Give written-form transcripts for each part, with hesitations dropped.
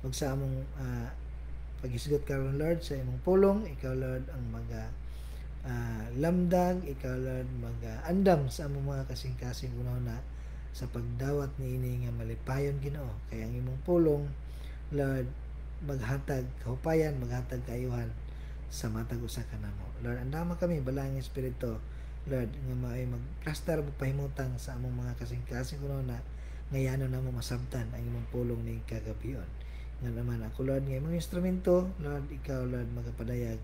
Ug sa among paghisgot karon, Lord, sa imong pulong, ikaw, Lord, ang maga lamdag, ikaw, Lord, maga andam sa among mga kasing-kasing na sa pagdawat niini nga malipayon, Ginoo, kay ang imong pulong, Lord, maghatag kahupayan, maghatag kaayuhan sa matag usa kanamo. Lord, andama kami balaang espiritu, Lord, nga maay magplastar, magpahimutang sa among mga kasing-kasing na ngayano namo masabtan ang imong pulong ning kagabion. Nga naman ako, Lord, nga imong instrumento, Lord, ikaw, Lord, magapadayag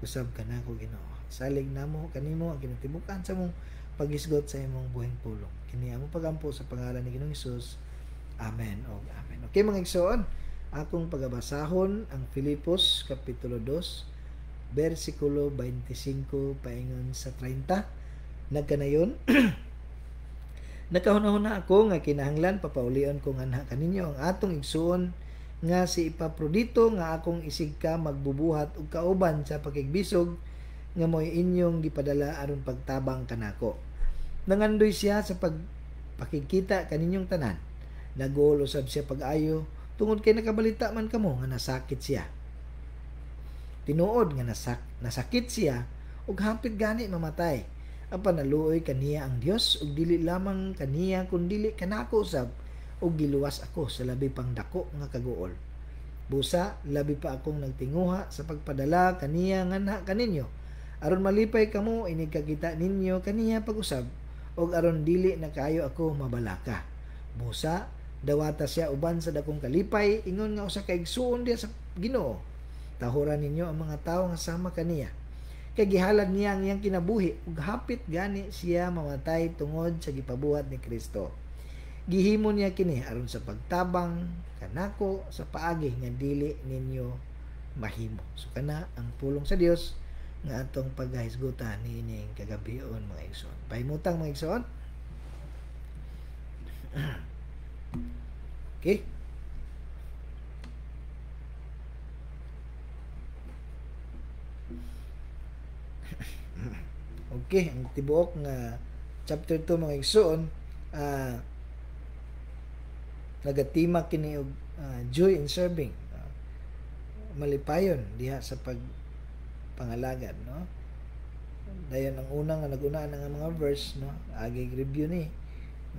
usab kanako, Ginoo. Salig namo kanimo ang kinatibukan sa among paghisgot sa imong buhing pulong. Kini among pagampo sa pangalan ni Ginoong Hesus. Amen og amen. Okay, mga igsoon, akong pagabasahon ang Filipos kapitulo 2 bersikulo 25 paingon sa 30. Nagkanayon, nakahuna-huna ako nga kinahanglan papaulion ko nganha kaninyo ang atong igsuon nga si Epaprodito nga akong isig ka magbubuhat og kauban sa pakigbisog nga mo'y inyong gipadala aron pagtabang kanako. Nangandoy siya sa pagpakigkita kaninyong tanan. Naguol usab siya pag-ayo tungod kay nakabalita man kamo nga nasakit siya. Tinuod nga nasakit siya ug hapit gani mamatay. Apan naluoy kaniya ang Dios ug dili lamang kaniya kundili kanako usab, ug giluwas ako sa labi pang dako nga kaguol. Busa labi pa akong nagtinguha sa pagpadala kaniya nganha kaninyo aron malipay kamo inig kakita ninyo kaniya pag-usab ug aron dili na kaayo ako mabalaka. Busa dawata siya uban sa dakong kalipay, ingon nga usa ka igsuon diha sa Ginoo. Tahuran ninyo ang mga tawo nga sama kaniya. Kay gihalad niya ang iyang kinabuhi ug hapit gani siya mamatay tungod sa gipabuhat ni Kristo. Gihimo niya kini aron sa pagtabang kanako sa paagi nga dili ninyo mahimo. So kana ang pulong sa Dios nga atong paghahisgutan niining kagabion, mga igsoon. Pahimutang, mga igsoon. Okay. Okay, ang tibuok nga chapter 2, mga igsoon, nagatima kini og joy in serving. Malipayon diha sa pag pangalagad, no? Dayon ang unang nga nag-unaan ang mga verse, no, agi review ni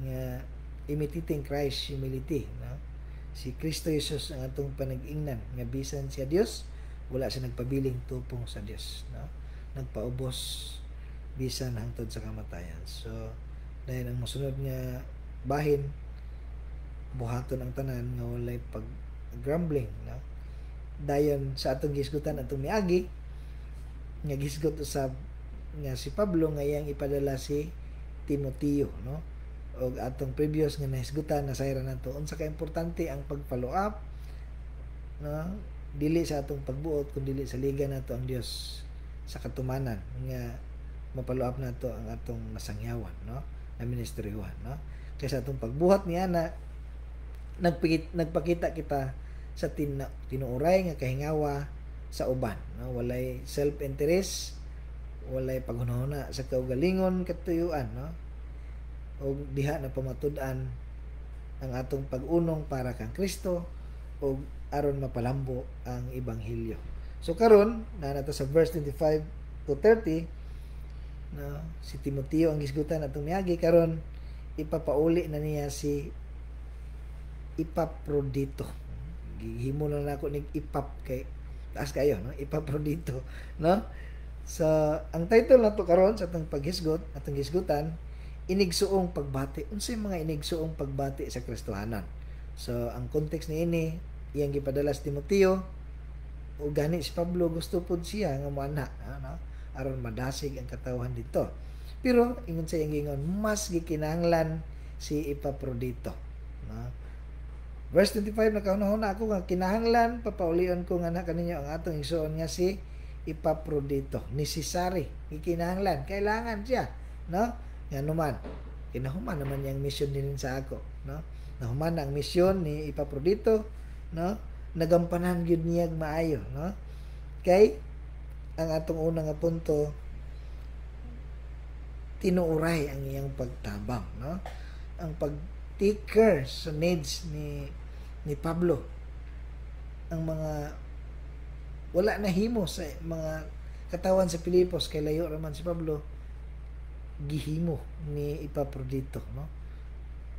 nga imitating Christ humility, no? Si Kristo Jesus ang atong panag-ingnan nga bisan siya Dios, wala siya nagpabiling tupong sa Dios, no? Nagpaubos bisan hangtod sa kamatayan. So dayon ang mosunod nga bahin, buhaton ang tanan nga walay pag grumbling, no? Dayon sa atong gisgutan atong miagi nga gisgot usab nga si Pablo nga iyang ipadala si Timoteo, no? Og atong previous nga nahisgutan, nasayran nato unsa ka importante ang pag-follow up, no? Dili sa atong pagbuot kun dili sa liga nato ang Dios sa katumanan nga ma-follow up nato ang atong nasangyawan, no, na ministeryuhan, no? Kaysa atong pagbuhat niya na nagpakita kita sa tinuoray nga kahingawa sa uban, no? Walay self-interest, walay paghunahuna sa kaugalingon katuyuan, no? Og diha na pamatud-an ang atong pag-unong para kang Kristo og aron mapalambo ang ebanghelyo. So karon naa nato sa verse 25 to 30, no? Si Timoteo ang gisgutan atong miagi, karon ipapauli na niya si Epaprodito. Gihimo na nako nig ipap kay taas kayo, no? Epaprodito, no? So ang title nato karon sa atong paghisgot, atong hisgutan, inigsuong pagbati. Unsay mga inigsuong pagbati sa Kristohanan? So ang context niini, iyang gipadala si Timoteo o gani si Pablo gusto pud siya nga moana, no? Aron madasig ang katawhan dito. Pero ingon sa iyang giingon, mas gikinahanglan si Epaprodito, no? Verse 25, nakahunahuna ako nga kinahanglan papaulion ko nga na kaninyo ang atong igsuon nga si Epaprodito, necessary, gikinahanglan, kailangan siya, no? Nga naman kinahuman naman niyang mission din sa ako, no? Nahuman na ang misyon ni Epaprodito, no? Nagampanan gyud niya maayo, no? Kay ang atong unang nga punto, tinuuray ang iyang pagtabang, no? Ang pag take care sa needs ni Pablo. Ang mga wala nahimo sa mga katawan sa Pilipos kay layo raman si Pablo, gihimo ni Epaprodito, no,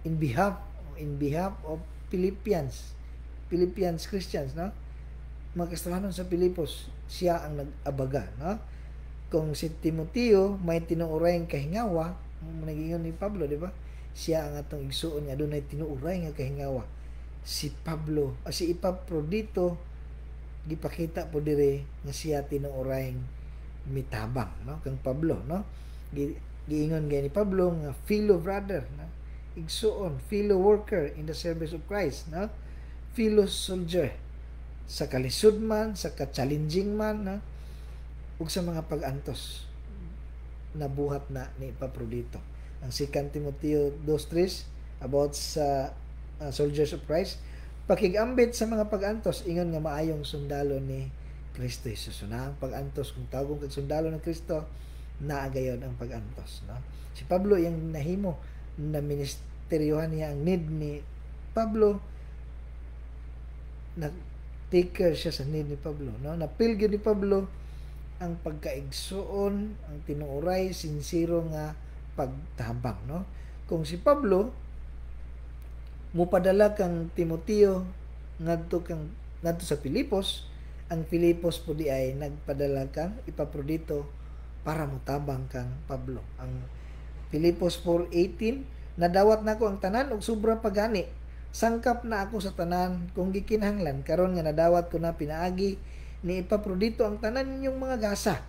in behalf of Philippians, Philippians Christians, no, mga Kristohanon sa Pilipos, siya ang nag-abaga, no? Kung si Timoteo may tinuuray kahingawa, nagingon ni Pablo, di ba, siya ang atong igsuon nga adunay tinuuray nga kahingawa. Si Pablo, si Epaprodito, gipakita po dire nga siya tinuuray mitabang, no, kang Pablo, no? Giingon gay ni Pablo nga fellow brother, no, igsuon, fellow worker in the service of Christ, no, fellow soldier sa kalisod man, sa ka-challenging man, no, ug sa mga pag-antos, nabuhat na ni Epaprodito. Ang 2 Timoteo 2:3 about sa soldiers of Christ, pakigambit sa mga pag-antos ingon nga maayong sundalo ni Kristo Jesus. So, na ang pag-antos, kung tawgon kag sundalo ng Kristo, naa gayon ang pag-antos, no? Si Pablo, iyang nahimo na ministeryohan niya ang need ni Pablo, na take care siya sa need ni Pablo, no? Napil gyud ni Pablo ang pagkaigsuon, ang tinuoray, sinsero nga pagtabang, no? Kung si Pablo mupadala kang Timoteo ngadto sa Pilipos, ang Pilipos po di ay nagpadala kang Epaprodito para motabang kang Pablo. Ang Pilipos 4:18, "Nadawat nako ang tanan ug sobra pa gani. Sangkap na ako sa tanan kung gikinahanglan karon nga nadawat ko na pinaagi ni Epaprodito ang tanan ninyong mga gasa.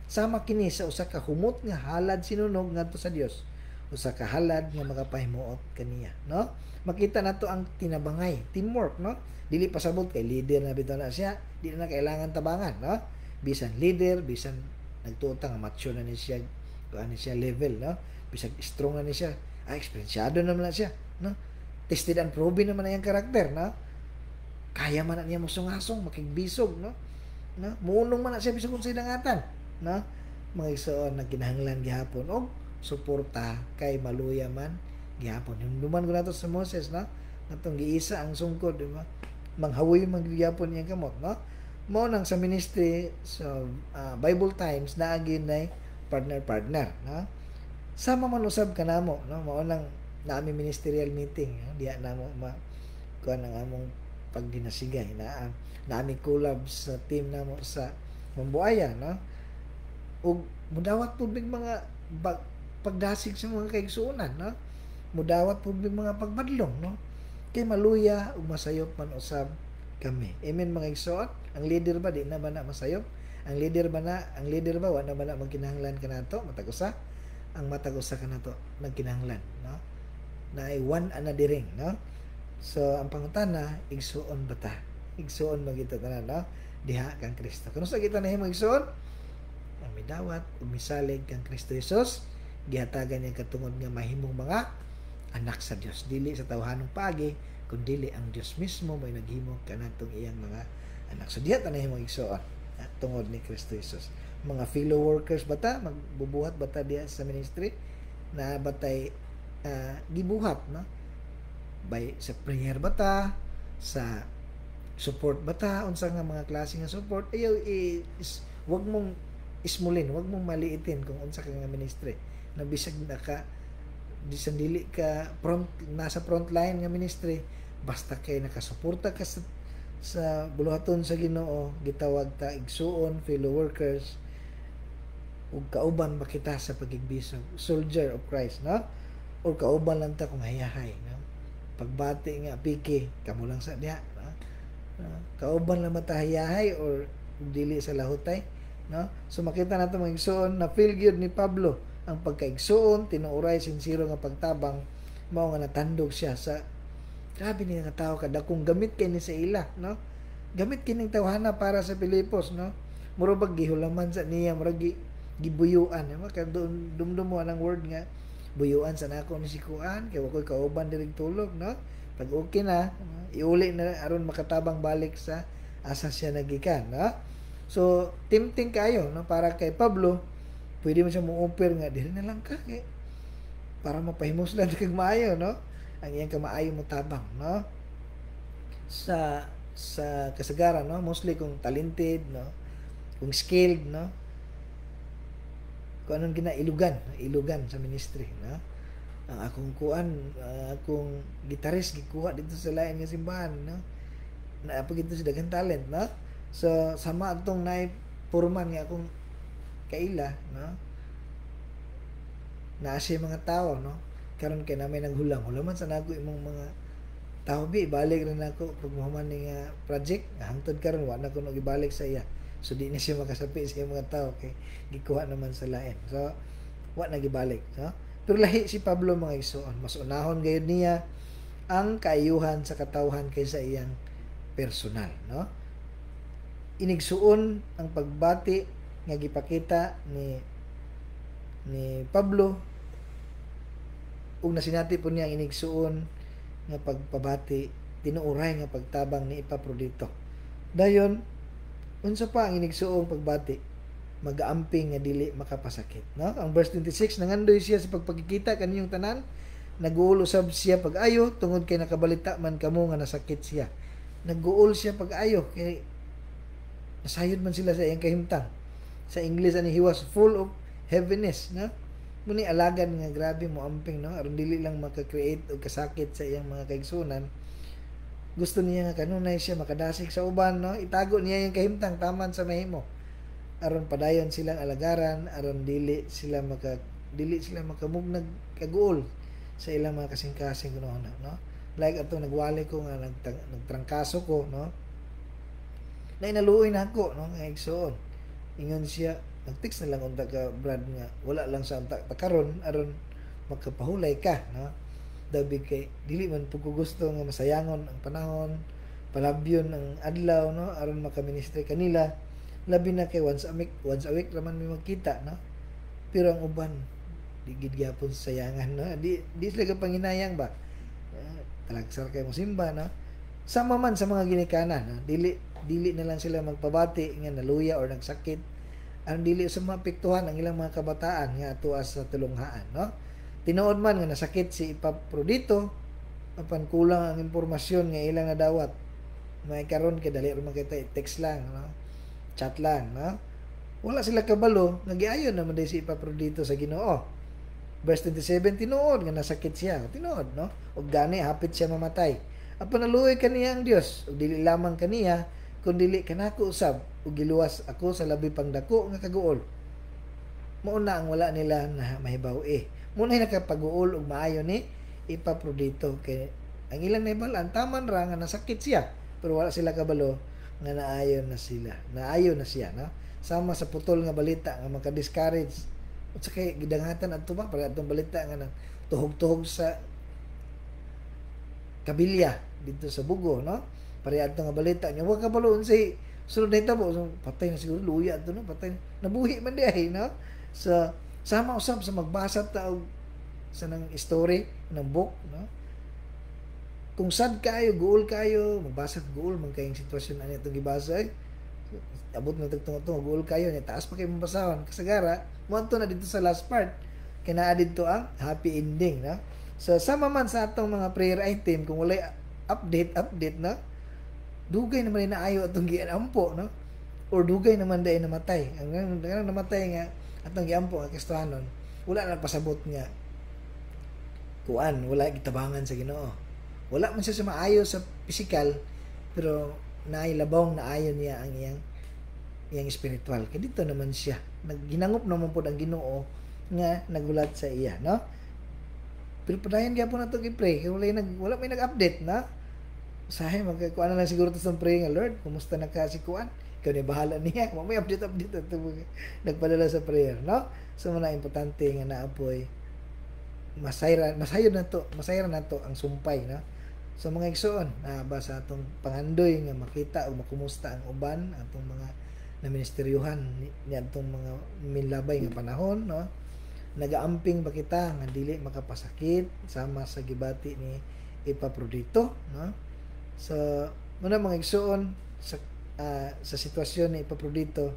Sama kini sa usa ka humot nga halad sinunog ngadto sa Dios, usa ka halad nga makapahimuot kaniya," no? Makita nato ang tinabangay, teamwork, no? Dili pasabot kay leader na bitaw na siya, di na kailangan tabangan, no? Bisan leader, bisan nagtuo ta nga mature na ni siya, kuan ni siya level, no? Bisag strong na ni siya, ay, eksperyensyado naman na siya, no? Tested and proven naman na iyang karakter, no? Kaya man na niya mosungasong, makigbisog, no? No, muunong man na siya bisag unsay dangatan, no? Mga igsoon, nagkinahanglan gihapon og suporta kay maluya man gihapon. Hinumduman ko nato sa Moses, no, natong giisa ang sungkod, di ba, manghawoy man gihapon iyang kamot, no? Mao nang sa ministry sa Bible Times, naa gyud nay partner partner, no? Sama man usab kanamo, no? Mao nang naami ministerial meeting, no? Diha namo ma kuan ang among pagdinasigay na naami collab sa team namo sa Mambuaya, no? Ug mudawat pud mig mga pagdasig sa mga kaigsuonan, no? Mudawat pud mig mga pagbadlong, no? Kay maluya ug masayop man usab kami. Amen, mga igsoon? Ang leader ba, di na ba na masayop? Ang leader ba, wa na ba na magkinahanglan kanato matag usa? Ang matag usa kanato nagkinahanglan, no? Naay one anothering, no? So ang pangutana, igsuon ba ta? Igsuon ba kita tanan, no, diha kang Kristo? Kung sa kita nahimo igsuon ang midawat ug misalig kang Kristo Jesus, gihatagan niya katungod nga mahimong mga anak sa Dios, dili sa tawhanong paagi kundili ang Dios mismo may naghimo kanatong iyang mga anak. So diha ta nahimong igsuon tungod ni Kristo Jesus. Mga fellow workers bata, magbubuhat bata diha sa ministry na batay gibuhat, no, by sa prayer bata, sa support bata, unsa nga mga klase nga support. Ayaw is, wag mong ismulin, wag mong maliitin kung unsa ka nga ministry na bisag naka bisan dili ka front, nasa front line nga ministry, basta kay nakasuporta ka sa buluhaton sa Ginoo, gitawag ta igsuon, fellow workers ug kauban ba kita sa pagigbisog, soldier of Christ, no? Or kauban lang ta kung hayahay, no? Pagbati nga piki kamo lang sa diha, no? No? Kauban lang mata hayahay or dili sa lahutay, no? So makita nato, mga igsuon, na feel gyud ni Pablo ang pagkaigsuon, tinuuray, sinsero nga pagtabang, mao nga natandog siya sa grabe ni nga tao kadakong gamit kay ni sa ila, no? Gamit kining tawhana para sa Pilipos, no? Mura bag gihulaman sa niya, mura gibuyuan, no? Kay dumdum mo ang word nga buyuan sa nako ni si kuan kay wa koy kauban diri tulog, no? Pag okay na, no? Iuli na aron makatabang balik sa asa siya nagikan, no? So tempting kayo, no, para kay Pablo pwede mo siya mo-offer nga diri na lang ka kay para mapahimuslan kag maayo, no? Ang iyang kamaayo mo tabang, no, sa Sa kasagaran, no, mostly kung talented, no, kung skilled, no, kung anong ginailugan, ilugan sa ministry, no. Ang akong kuan, ang akong gitarist gikuha dito sa lain nga simbahan, no, naa pa dito sa daghang talent, no. So sama atong naay foreman nga akong kaila, no, naa siya mga tao, no. Karon kay na may naghulam, hulaman sa nako imong mga tao bi, ibalik rin nako pag mahuman ni nga project. Hangtod karon wa na kuno gibalik sa iya. So di na siya makasapi sa iyang mga tao kay gikuha naman sa lain. So wa na gibalik, no. Pero lahi si Pablo, mga igsoon. Mas unahon gayud niya ang kaayuhan sa katawhan kaysa iyang personal, no. Inigsuon ang pagbati nga gipakita ni Pablo ug nasinati po niya ang inigsuon nga pagpabati, tinuoray nga pagtabang ni Epaprodito. Dayon, unsa pa ang inigsuong pagbati? Magaamping nga dili makapasakit, no. Ang verse 26, nangandoy siya sa pagpakikita kaniyong tanan, naguol usab siya pag-ayo tungod kay nakabalita man kamo nga nasakit siya. Naguol siya pag-ayo kay nasayod man sila sa iyang kahimtang. Sa English ani, he was full of heaviness, no. Muni alagan nga grabe mo amping, no, aron dili lang maka-create og kasakit sa iyang mga kaigsunan. Gusto niya nga kanunay siya makadasig sa uban, no. Itago niya yung kahimtang taman sa mahimo aron padayon silang alagaran, aron dili sila makamugnag kaguol sa ilang mga kasing-kasing kuno, no. Like ato nagwali ko nga nagtrangkaso ko, no, na inaluoy na ako, no, nga igsoon. Ingon siya, nag-text na lang unta ka, Brad, nga wala lang sa unta karon aron makapahulay ka, no. Dabi kay dili man pud ko gusto nga masayangon ang panahon, palabyon ang adlaw, no, aron makaministry kanila, labi na kay once a week raman mi magkita, no. Pero ang uban di gid gyapon sayangan, no. Di sila kapanginayang ba, talagsar kay mo simba, no. Sama man sa mga ginikanan, no? Dili na lang sila magpabati nga naluya or nagsakit ang dili sa maapektuhan ang ilang mga kabataan nga atoa sa tulunghaan, no. Tinuod man nga nasakit si Epaprodito, apan kulang ang impormasyon nga ilang nadawat. May karon kay dali ra man kay text lang, no, chat lang, no. Wala sila kabalo nga giayon naman day si Epaprodito sa Ginoo. Verse 27, tinuod nga nasakit siya, tinuod, no, ug gani hapit siya mamatay. Apan naluoy kaniya ang Dios, ug dili lamang kaniya kun dili kanako usab, ug giluwas ako sa labi pang dako nga kaguol. Mao na ang wala nila na mahibaw eh. Mao na nakapaguol og maayo ni Epaprodito kay ang ilang nahibal-an taman ra nga nasakit siya, pero wala sila kabalo nga naayon na sila. Naayon na siya, no. Sama sa putol nga balita nga maka-discourage. Unsa kay gidangatan adto ba para atong balita nga nang tuhog-tuhog sa kabilya dito sa Bugo, no? Pare adto nga balita niya, wa kabalo unsay sunod na hitabo. So, patay na siguro, luya adto, no, patay. Nabuhi man di ay, no. So sama usab sa magbasa ta og sa nang story ng book, no. Kung sad kayo, guol kayo, magbasa, guol man kayong sitwasyon ani itong gibasa eh. Abot na tagtungo-tungo, guol kayo niya, taas pa kayo mabasahon. Kasagara, mo na dito sa last part. Kaya naa dito ang happy ending, no? So, sama man sa atong mga prayer item, kung walay update, update, no? Dugay naman na ayo atong giampo, no? Or dugay naman dahil namatay. Ang namatay nga, atong giampo nga Kristohanon, wala na pasabot nga kuan, wala gitabangan sa Ginoo. Wala man siya sa maayo sa physical, pero naay labong naayon niya ang iyang iyang spiritual. Kay dito naman siya. Nagginangop naman pod ang Ginoo nga nagulat sa iya, no? Pero padayon gyapon nato gi-pray kay wala may nag-update na. Usahay magkuan na lang siguro to sa pray nga, "Lord, kumusta na ka si kuan? Ikaw ni bahala niya." Wa may update update ato nagpadala sa prayer, no? So muna importante nga naapoy masayra masayod nato, masayra nato ang sumpay, no. So mga igsoon, na ba sa atong pangandoy nga makita o makumusta ang uban atong mga na ministeryuhan ni atong mga minlabay nga panahon, no? Nagaamping ba kita nga dili makapasakit sama sa gibati ni Epaprodito, no? So muna, mga igsoon, sa sitwasyon ni Epaprodito,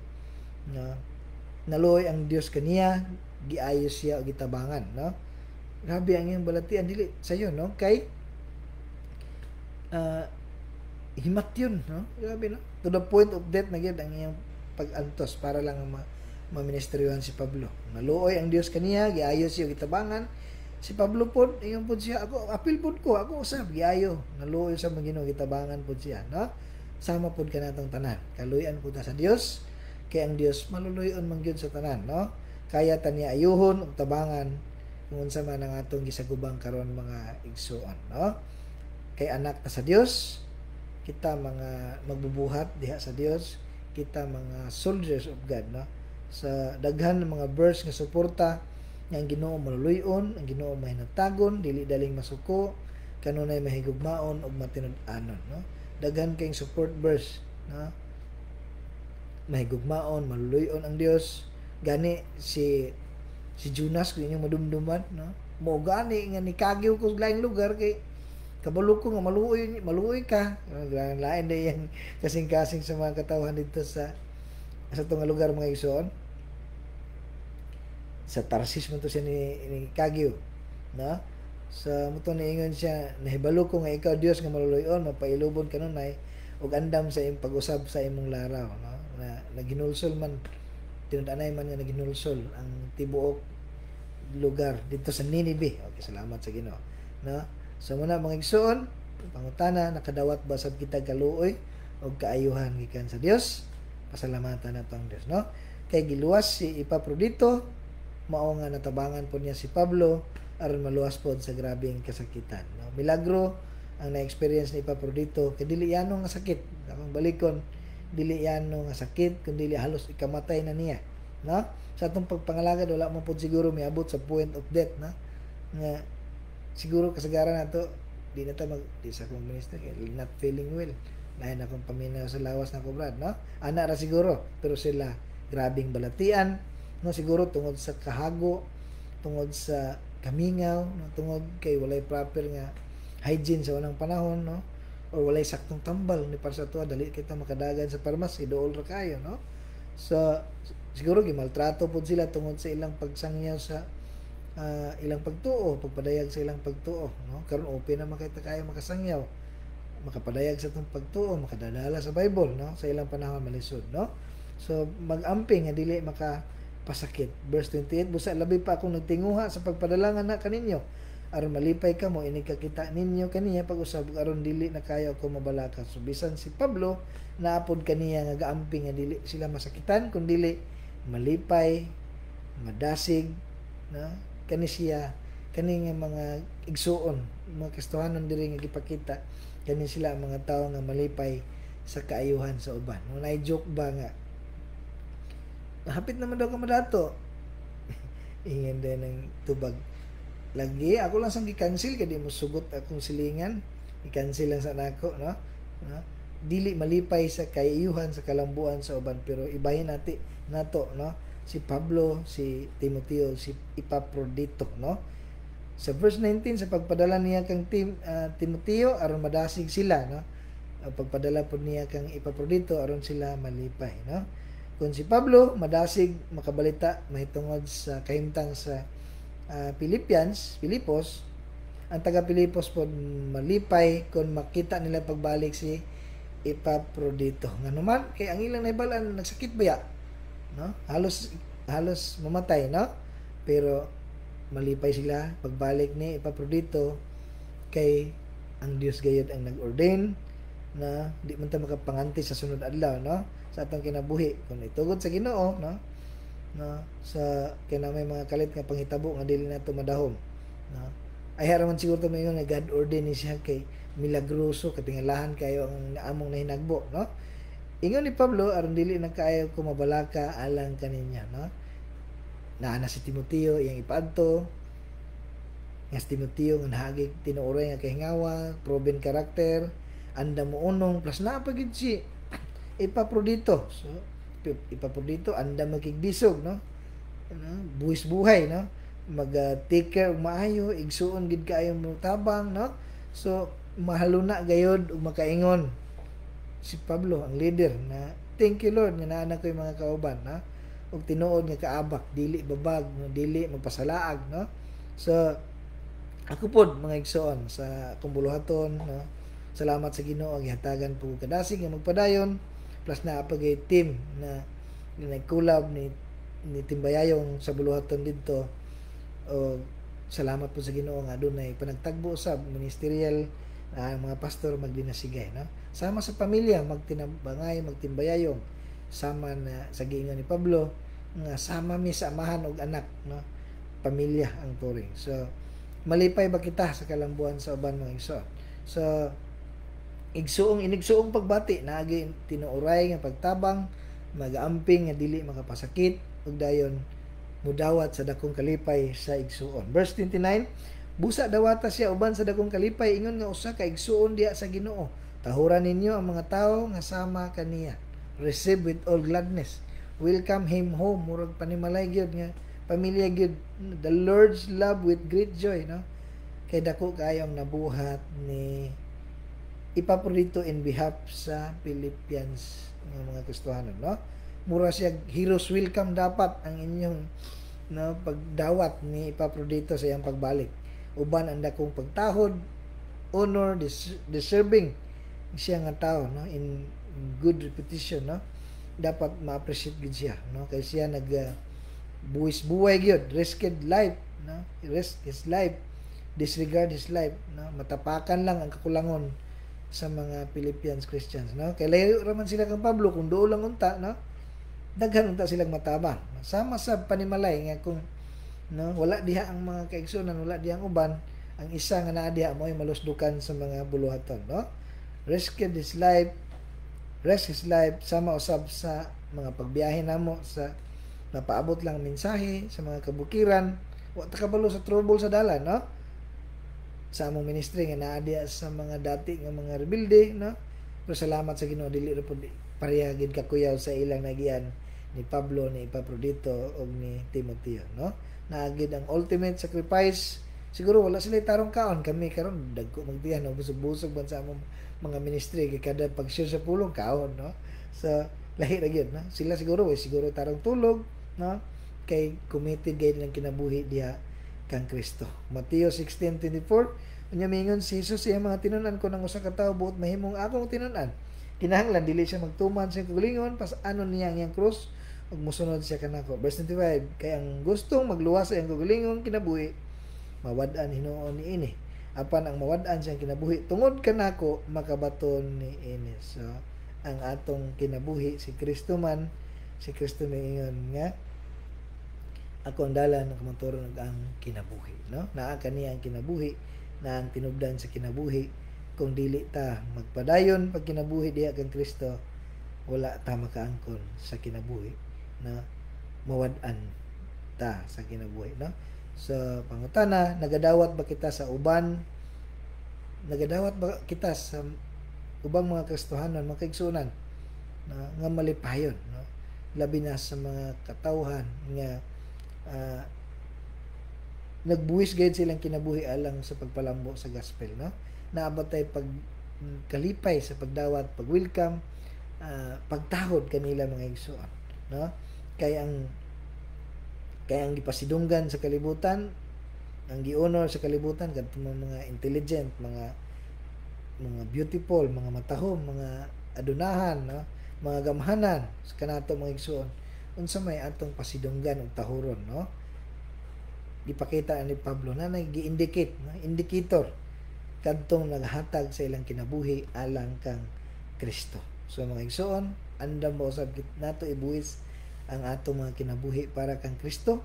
no, naluoy ang Dios kaniya, giayo siya og gitabangan, no. Grabe ang iyang balatian, dili sayo, no, kay Himatyon, no? Grabe, no? To the point of death na gyud ang iyang pag-antos para lang maministeryuhan si Pablo. Naluoy ang Dios kaniya, giayo siya, gitabangan. Si Pablo pod, ingon pod siya, "Ako apil pod ko, ako usab giayo." Naluoy sa mga Ginoo, gitabangan pod siya, no? Sama pod kanatong tanan. Kaluyan pod ta sa Dios, kay ang Dios maluluyon man gyud sa tanan, no? Kaya ta niya ayuhon ug tabangan kung unsa man ang atong gisagubang karon, mga igsuon, no? Kay anak ta sa Dios, kita mga magbubuhat diha sa Dios, kita mga soldiers of God, no? Sa daghan ng mga verse nga suporta nga ang Ginoo maluluyon, ang Ginoo mahinatagon, dili daling masuko, kanunay mahigugmaon ug matinud-anon, no? Daghan kayong support verse, no? Mahigugmaon, maluluyon ang Dios. Gani si Jonas, kung inyong madumduman, no? Mo gani nga nikagiw ko sa laing lugar kay kabalo ko nga maluoy, maluoy ka. Lain na yang kasing-kasing sa mga katawhan dito sa itong lugar, mga igsoon. Sa Tarsis man to siya ni Kagyo, no? Sa muto niingon siya, "Nahibalo ko nga ikaw Dios nga maluluyon, mapailubon kanunay ug andam sa imong pag-usab sa imong laraw," no? Na naginulsol man, tinud-anay man nga naginulsol ang tibuok lugar dito sa Ninive. Okay, salamat sa Ginoo, no? So muna, mga igsoon, pangutana, nakadawat ba sab kita kaluoy og kaayuhan gikan sa Dios? Pasalamatan nato ang Dios, no? Kay giluwas si Epaprodito, mao nga natabangan po niya si Pablo aron maluwas pod sa grabeng kasakitan, no? Milagro ang na-experience ni Epaprodito kay dili yano nga sakit. Akong balikon, dili yano nga sakit kundi halos ikamatay na niya, no? Sa atong pagpangalagad, wala mo pod siguro miabot sa point of death, no? Nga siguro kasagaran nato di na ta mag di sa akong minister kay not feeling well, lain akong paminaw sa lawas na ko, brad, no? Ana ra siguro, pero sila grabing balatian, no? Siguro tungod sa kahago, tungod sa kamingaw, no? Tungod kay walay proper nga hygiene sa unang panahon, no? Or walay saktong tambal ni para sa tuwa, dali kita makadagan sa parmasy, dool ra kayo, no? So siguro gimaltrato pod sila tungod sa ilang pagsangyaw sa ilang pagtuo, pagpadayag sa ilang pagtuo, no? Karon open na makita kayo makasangyaw, makapadayag sa itong pagtuo, makadadala sa Bible, no? Sa ilang panahon malisod, no? So magamping nga dili makapasakit. Verse 28, "Busa labi pa akong nagtinguha sa pagpadala nga na kaninyo aron malipay kamo inig kakita ninyo kaniya pag-usab, aron dili na kayo ako mabalaka." So bisan si Pablo naapod kaniya nga gaamping nga dili sila masakitan kun dili malipay, madasig, no? Kani siya, kani nga mga igsuon, mga Kristohanon diri nga gipakita, kani sila ang mga tao nga malipay sa kaayuhan sa uban. No, naay joke ba nga hapit naman daw ka madato. Ingon din ng tubag, "Lagi ako lang sang gi-cancel kay di mo sugot akong silingan. I-cancel lang sa nako," no? No? Dili malipay sa kaayuhan, sa kalambuan sa uban, pero ibahin nati nato, no? Si Pablo, si Timoteo, si Epaprodito, no? Sa verse 19, sa pagpadala niya kang Timoteo aron madasig sila, no? Ang pagpadala pod niya kang Epaprodito aron sila malipay, no? Kung si Pablo madasig makabalita mahitungod sa kahimtang sa Philippians, Filipos, ang taga Filipos pod malipay kung makita nila pagbalik si Epaprodito. Ngano man kay ang ilang nahibal-an nagsakit baya, no? Halos halos mamatay, no? Pero malipay sila pagbalik ni Epaprodito kay ang Dios gayud ang nag-ordain na di man ta makapanganti sa sunod adlaw, no? Sa atong kinabuhi kung itugod sa Ginoo, no? No, sa kay na may mga kalit nga panghitabo nga dili nato madahom, no? Ay man siguro to maingon nga God ordain ni siya kay milagroso, katingalahan kayo ang among nahinagbo, no? Ingon ni Pablo, "Aron dili na kaayo ko mabalaka alang kaninya," no? Naa na si Timoteo iyang ipaadto, nga si Timoteo nga nahagig tinuoray nga kahingawa, proven karakter, andam mo unong, plus naa pa gid si Epaprodito. So Epaprodito andam makigbisog, no? Ano, buwis buhay, no? Mag take care og maayo, igsuon gid kaayo mo tabang, no? So mahaluna gayod ug makaingon si Pablo, ang leader, na "Thank you, Lord, nga naa na ko'y mga kauban," no? Ug tinuod nga kaabak, dili babag, no? Dili magpasalaag, no? So ako pod, mga igsoon, sa akong buluhaton, no? Salamat sa Ginoo, gihatagan po kadasig nga magpadayon, plus naa pa gay team na nag-collab ni Timbayayong sa buluhaton didto. O salamat po sa Ginoo nga adunay panagtagbo usab ministerial na ang mga pastor magdinasigay, no? Sama sa pamilya, magtinabangay, magtimbayayong, sama na sa giingon ni Pablo nga sama mi sa amahan og anak, no? Pamilya ang turing. So malipay ba kita sa kalambuan sa uban, mga igsoon? So igsuong, inigsuong pagbati, naagi tinuoray nga pagtabang, magaamping nga dili makapasakit, ug dayon mudawat sa dakong kalipay sa igsuon. Verse 29, busa dawata siya uban sa dakong kalipay ingon nga usa ka igsuon diha sa Ginoo. Tahuran ninyo ang mga tawo nga sama kaniya. Receive with all gladness. Welcome him home, murag panimalay gyud nga pamilya gyud. The Lord's love with great joy, no? Kay dako kaayo ang nabuhat ni Epaprodito in behalf sa Philippians nga mga Kristohanon, no? Mura siya heroes welcome dapat ang inyong, no, pagdawat ni Epaprodito sa iyang pagbalik. Uban ang dakong pagtahod, honor deserving siya nga tao, no, in good reputation, no? Dapat ma-appreciate gid siya, no? Kay siya nag buwis buhay gyud, risked life, no? Risk his life, disregard his life, no? Matapakan lang ang kakulangon sa mga Philippians Christians, no? Kay layo ra man sila kang Pablo, kung duol lang unta, no? Daghan unta silang matabang. Sama sa panimalay nga kung, no, wala diha ang mga kaigsuonan, wala diha ang uban, ang isa nga naa diha mo'y malusdukan sa mga buluhaton, no? Risked his life, risk his life, sama usab sa mga pagbiyahe namo sa napaabot lang mensahe sa mga kabukiran, wa ta kabalo sa trouble sa dalan, no? Sa among ministry nga naa diha sa mga dati nga mga rebelde, no? Pero salamat sa Ginoo, dili ra pud pareha gid kakuyaw sa ilang nagian ni Pablo, ni Epaprodito ug ni Timoteo, no? Naagid ang ultimate sacrifice. Siguro wala sila tarong kaon. Kami karon dagko magtiyan, no? Busog-busog man sa among mga ministry kay kada pag-share sa pulong, kaon, no? So lahi ra gyud, no? Sila siguro way siguro tarong tulog, no? Kay committed gayud ng kinabuhi diha kang Kristo. Mateo 16:24, unya mingon si Jesus sa iyang mga tinun-an, "Kon ang usa ka tawo buot mahimong akong tinun-an, kinahanglan dili siya magtuman sa kaugalingon, pas-anon niya ang iyang krus ug mosunod siya kanako." Verse 25, kay ang gustong magluwas sa iyang kaugalingong kinabuhi, mawad-an hinuon niini. Apan ang mawad-an siyang kinabuhi tungod kanako, makabaton niini. So ang atong kinabuhi si Kristo man, si Kristo miingon nga "Ako ang dalan, ang kamatuoran ug ang kinabuhi," no? Naa kaniya ang kinabuhi, na ang tinubdan sa kinabuhi. Kung dili ta magpadayon pag kinabuhi diha kang Kristo, wala ta makaangkon sa kinabuhi na mawad-an ta sa kinabuhi, no? So pangutana, nagadawat ba kita sa uban? Nagadawat ba kita sa ubang mga Kristohanon, mga kaigsuonan, no, nga malipayon, no? Labi na sa mga katawhan nga nagbuwis gayud silang kinabuhi alang sa pagpalambo sa gospel, no? Naabot tay pag kalipay sa pagdawat, pag-welcome, pagtahod kanila, mga igsoon, no? Kay ang gipasidunggan sa kalibutan, ang gi-honor sa kalibutan, kadtong mga intelligent, mga beautiful, mga matahom, mga adunahan, no? Mga gamhanan. Sa kanato, mga igsoon, unsa may atong pasidunggan ug tahuron, no? Gipakita ni Pablo na nag-indicate, no? Indicator kadtong naghatag sa ilang kinabuhi alang kang Kristo. So mga igsoon, andam ba usab nato ibuwis ang atong mga kinabuhi para kang Kristo?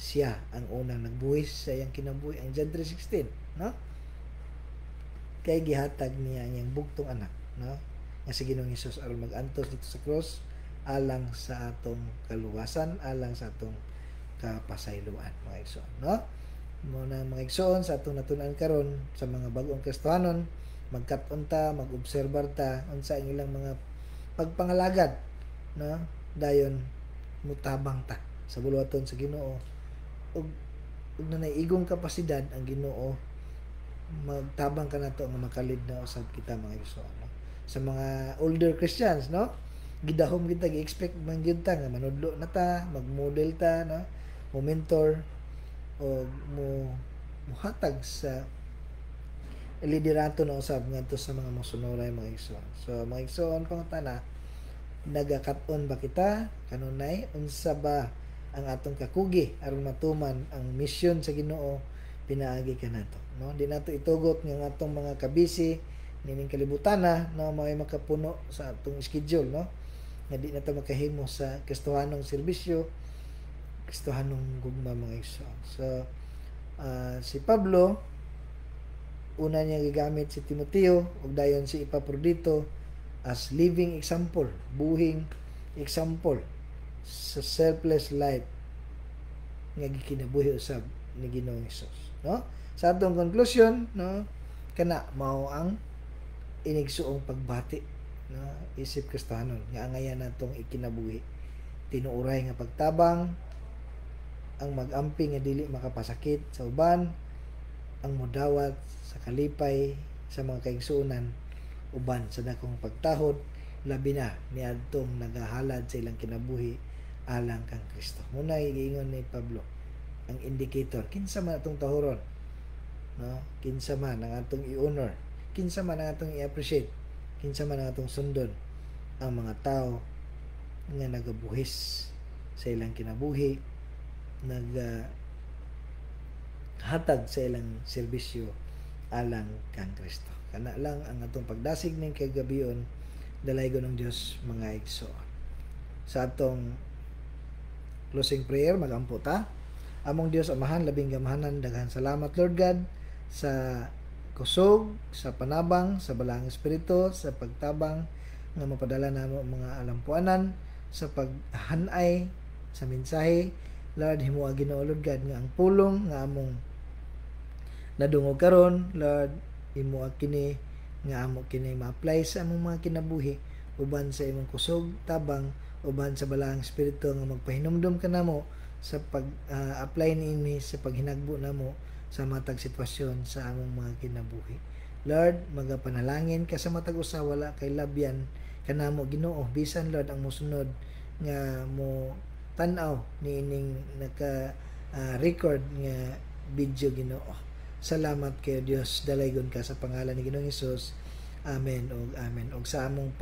Siya ang unang nagbuwis sa iyang kinabuhi, ang John 3:16, no? Kay gihatag niya ang iyang bugtong anak, no? Nga si Ginoong Hesus aron mag-antos dito sa cross alang sa atong kaluwasan, alang sa atong kapasayloan, mga igsoon, no? Mo na, mga igsoon, sa atong natun-an karon sa mga bag-ong Kristohanon, magkat-on ta, mag-obserbar ta unsa ang ilang mga pagpangalagad, no? Dayon mutabang ta sa buluhaton sa Ginoo ug nanay igong kapasidad ang Ginoo magtabang kanato nga makalid na usab kita, mga igsoon, no? Sa mga older Christians, no, gidahom kita, gi-expect man gyud ta nga manudlo na ta, mag-model ta, no, mo mentor o mo muhatag sa Liderato na usab ngadto sa mga mosunuray, mga igsoon. So mga igsoon, pangutana, nagakat-on ba kita kanunay? Unsa ba ang atong kakugi aron matuman ang misyon sa Ginoo pinaagi kanato, no? Di nato itugot nga ang atong mga kabisi nining kalibutana, no, mao'y makapuno sa atong schedule, no, nga di nato makahimo sa Kristohanong serbisyo, Kristohanong gugma, mga igsoon. So si Pablo, una niya gigamit si Timoteo ug dayon si Epaprodito as living example, buhing example sa selfless life nga gikinabuhi usab ni Ginoong Hesus, no? Sa atong conclusion, no, kana mao ang inigsuong pagbati, no, isip Kristohanon nga angayan natong ikinabuhi: tinuoray nga pagtabang, ang mag-amping nga dili makapasakit sa uban, ang mudawat sa kalipay sa mga kaigsuonan uban sa dakong pagtahod, labi na niadtong nagahalad sa ilang kinabuhi alang kang Kristo. Muna giingon ni Pablo ang indicator kinsa man atong tahuron, no, kinsa man ang atong i-honor, kinsa man ang atong i-appreciate, kinsa man ang atong sundon: ang mga tao nga nagabuhis sa ilang kinabuhi, nag hatag sa ilang serbisyo alang kang Kristo. Kana lang ang atong pagdasig ning kagabion. Dalaygon ng Dios, mga igsoon. Sa atong closing prayer, magampo ta. Among Dios Amahan, labing gamhanan, daghan salamat, Lord God, sa kusog, sa panabang, sa Balaang Espiritu, sa pagtabang nga mapadala namo mga alampuanan, sa paghanay sa mensahe. Lord, himoa Ginoo, Lord God, nga ang pulong nga among nadungog karon, Lord, imo kini nga amo kini ma-apply sa among mga kinabuhi uban sa imong kusog tabang, uban sa Balaang Espiritu nga magpahinumdom kanamo sa pag-apply niini sa paghinagbo namo sa matag sitwasyon sa among mga kinabuhi. Lord, magapanalangin ka sa matag usa, wala kay labyan kanamo, Ginoo. Bisan, Lord, ang mosunod nga mo tan-aw niining naka record nga video, Ginoo. Salamat kayo, Dios. Dalaygon ka sa pangalan ni Ginoong Hesus. Amen ug amen. Ug sa among